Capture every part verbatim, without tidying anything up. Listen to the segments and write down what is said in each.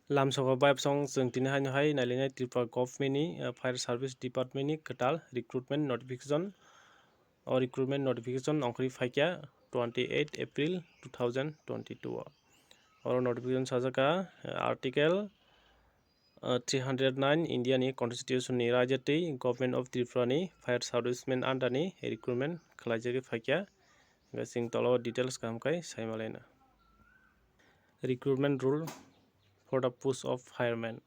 Lamsoko bayapsong chwng tini haino hai nailainai Tripura Government ni, uh, Fire Service Department ni kwtal recruitment notification. O recruitment notification ongkhorwi phaikha twenty eight April two thousand twenty two o. Oro notification sajak kha, uh, Article, uh, three hundred nine India ni Constitution ni raida tei Government of Tripura ni Fire Servicemen under ni recruitment khlaijagwi phaikha. Hwnkhe chwng tolo details kaham khai saimalaina. Recruitment rule for the post of fireman.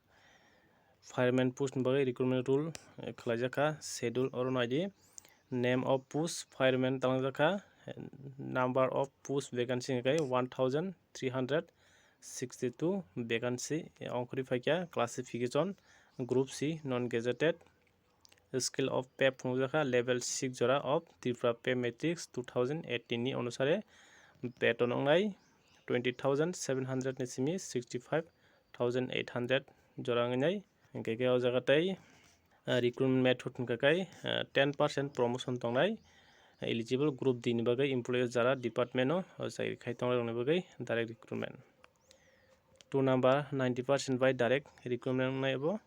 Fireman post ni bagwi recruitment rule, eh, khwlaijak kha, schedule oro naidi. Name of post fireman talangjak kha, eh, number of post vacancy hwnkhe one thousand three hundred sixty two vacancy, eh, ongkhorwi phaikha. Classification group C, non gazetted. Scale of pay phunukjak kha level six jora of Tripura Pay Matrix two thousand eighteen ni onusare beton wngnai twenty thousand seven hundred ni simi sixty five thousand eight hundred jora wngnai. Hwnkhe khe o jaga tei, ah, recruitment method hwnkha khe, ah, ten percent promotion tongnai. Eligible group D ni bagwi employees jara department o, o chakri khai tongnai rokni bagwi direct recruitment. Two number, ninety percent by direct recruitment wngnai abo.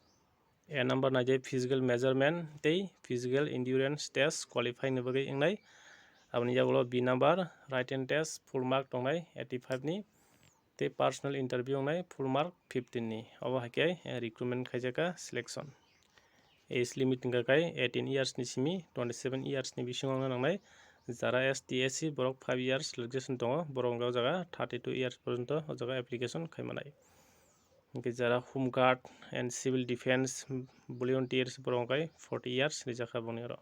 A number naidi physical measurement tei physical endurance test qualify ni bagwi wngnai. Aboni yagulo B number written test full mark tongnai eighty five ni tei personal interview wngnai full mark fifteen ni. Obo hai khe, eh, recruitment khaijak kha selection. Age limit hwnkha khe eighteen years ni simi twenty seven years ni bisingo wngna nangnai. Jara S T S C borok five years relaxation tongo, borok hwnkha o jaga thirty two years porjonto o jaga application khai manai. Hwnkhe jara Home Guard and Civil Defense volunteers borok hwnkhe forty years rijak kha boni oro.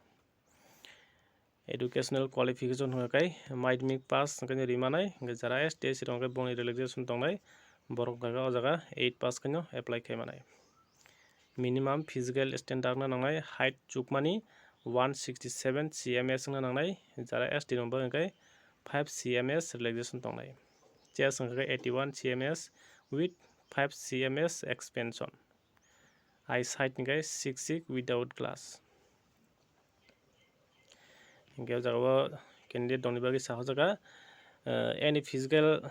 Educational qualification hwnkha khe madhyamik pass hwnkhe rimanai, hwnkhe jara S T S C rok hwnkhe boni relaxation tongnai, borok hwnkha khe o jaga eight pass khaino apply khai manai. Minimum physical standard wngna nangnai, height chukmani one sixty seven C M S wngna nangnai, jara S T rok hwnkhe five C M S relaxation tongnai. Chest hwnkha khe eighty one C M S with five C M S expansion. Eyesight hwnkhe six six without glass. Hwnkhe o jaga o candidate rokni bagwi sahojaga, uh, any physical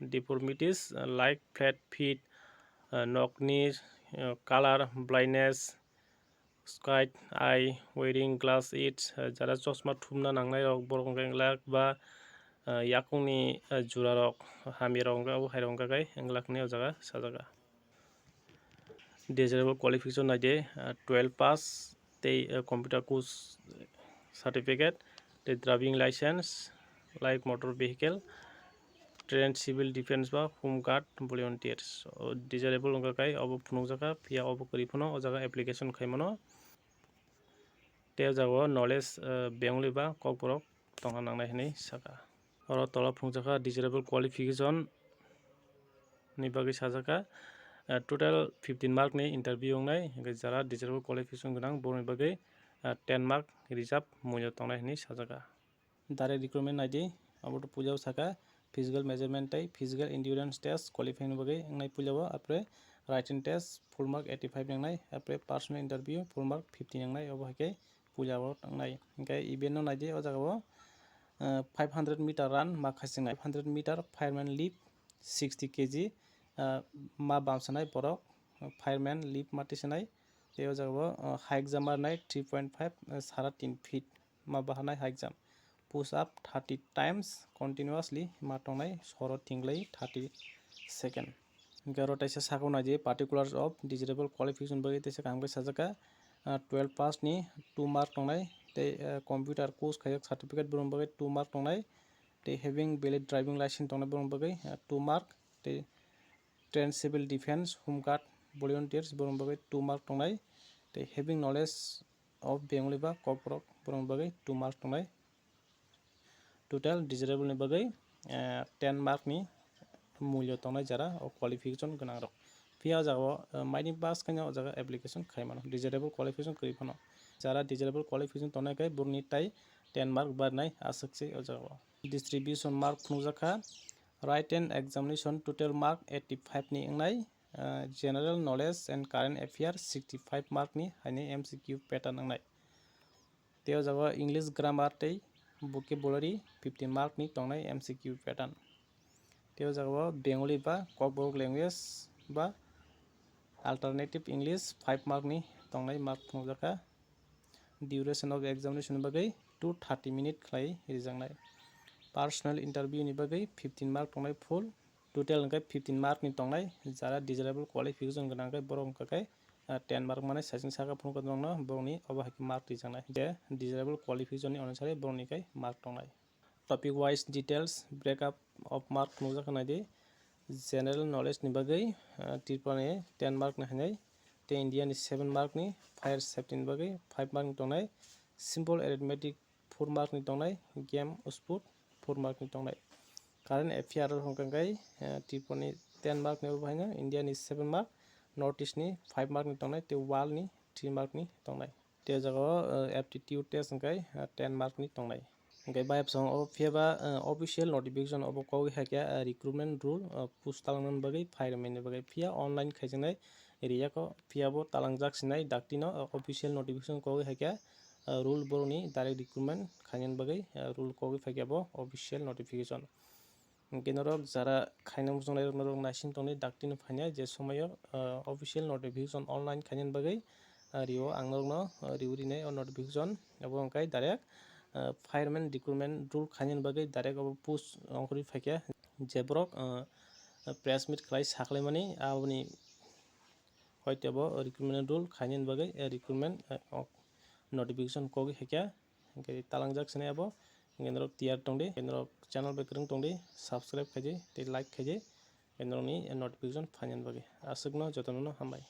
deformities, uh, like flat feet, uh, nokni, uh, color blindness, sky eye, wearing glass, it, uh, jara chosma thumna nangnai rok borok hwnkhe glak ba, uh, yakungni, uh, jura rok hamya rok hwnkhe abo hai rok hwnkha khe glak hinwi o jaga sajaga. Desirable qualification naidi, ah, twelve pass tei, ah, computer course certificate tei driving license, light motor vehicle, trained civil defense ba home guard volunteers. O desirable wngkha khe obo phunukjak kha, phiya obo kwrwi phano o jaga application khai mano. Tei o jaga o knowledge, ah, Bengali ba Kokborok tongna nangnai hinwi sakha. Oro tola phunukjak kha desirable qualification ni bagwi sajak kha, ah, total fifteen mark ni interview wngnai, hwnkhe jara desirable qualification gwnang borokni bagwi, ah, ten mark reserve muiyo tongnai hinwi sajak kha. Direct recruitment naidi, abo to puila o sakha physical measurement tei physical endurance test qualify ni bagwi wngnai puila o, apre written test full mark eighty five wngnai, apre personal interview full mark fifty wngnai, obo hai khe puila o wngnai. Hwnkhe event no naidi o jaga o, ah, five hundred meter run ma khaisingnai, five hundred meter fireman leap sixty K G, ah, ma bamsanai borok, ah, fireman leap ma tisanai. Tei o jaga o, ah, high jump ma rwnai three point five, ah, sara tin feet ma bahanai high jump. Push up thirty times continuously ma tongnai soro tinglai thirty second. Hwnkhe oro teisa sakao naidi particulars of desirable qualification bagwi teisa kaham khe sajak kha, ah, twelve pass ni two mark tongnai, tei, ah, computer course khaijak certificate borokni bagwi two mark tongnai, tei having valid driving license tongnai borokni bagwi, ah, two mark, tei trained civil defense, home guard, volunteers borokni bagwi two mark tongnai, tei having knowledge of Bengali ba Kokborok borokni bagwi two mark tongnai. Total desirable ni bagwi, eh, ten mark ni mulyo tongnai jara o qualification gwnang rok. Phiya o jaga o, eh, maini pass khaina o jaga application khai mano, desirable qualification kwrwi phano. Jara desirable qualification tongnai khe borokni tai ten mark barnai aswk se o jaga o. Distribution mark phunukjak kha, written examination total mark eighty five ni wngnai, eh, general knowledge and current affair sixty five mark ni haini M C Q pattern wngnai. Tei o jaga o English grammar tei vocabulary fifteen mark ni tongnai M C Q pattern. Tei o jaga o Bengali ba Kokborok language ba Alternative English five mark ni tongnai mark phunukjakha. Duration of examination ni bagwi two thirty minute khlai rijaknai. Personal interview ni bagwi fifteen mark tongnai full. Total hwnkhe fifteen mark ni tongnai. Jara desirable qualification gwnang khe borok wngkha khe, ah, ten mark mane saichung saka phunukha norokno borokni obo hai khe mark rijaknai. Je desirable qualification ni onusari borokni khe mark tongnai. Topic wise details breakup of mark nukjakha naidi. General knowledge ni bagwi, ah, Tripura ni ten mark ni hainai, tei India ni seven mark ni fire safety ni bagwi five mark ni tongnai, simple arithmetic four mark ni tongnai, game sport four mark ni tongnai. Current affair hwnkha khe, ah, Tripura ni ten mark ni obo haino, India ni seven mark, North East ni five mark ni tongnai, tei world ni three mark ni tongnai. Tei o jaga o, ah, aptitude test hwnkhe, ah, ten mark ni tongnai. Hwnkhe bayapsong o phiya ba, ah, official notification obo kogwi hakya, ah, recruitment rule, ah, post talangna bagwi, fireman ni bagwi. Phiya online khaijaknai riyako, phiya bo talangjak sinai dakti no, ah, official notification kogwi hakya, ah, rule borokni direct recruitment khainani bagwi, ah, rule kogwi phaikya bo official notification. Hwnkhe norok jara khaina muchungnai rok norok naising tongdi dakti no phainai je somoyo, ah, official notification online khainani bagwi, ah, rio ang norokno, ah, riwi rinai o notification abo hwnkhe direct, ah, fireman recruitment rule khainani bagwi direct abo post ongkhorwi phaikha je borok, ah, press meet khlai sakhlaimani aboni hoite bo recruitment rule khainani bagwi, ah, recruitment, ah, notification kogwi phaikha. Hwnkhe talangjak sinai abo. Hwnkhe norok tiyar tongdi, hwnkhe norok channel bai kwrwng tongdi, subscribe khaidi tei like khaidi, hwnkhe norokni notification phainani bagwi. Aswkno jotono hambai.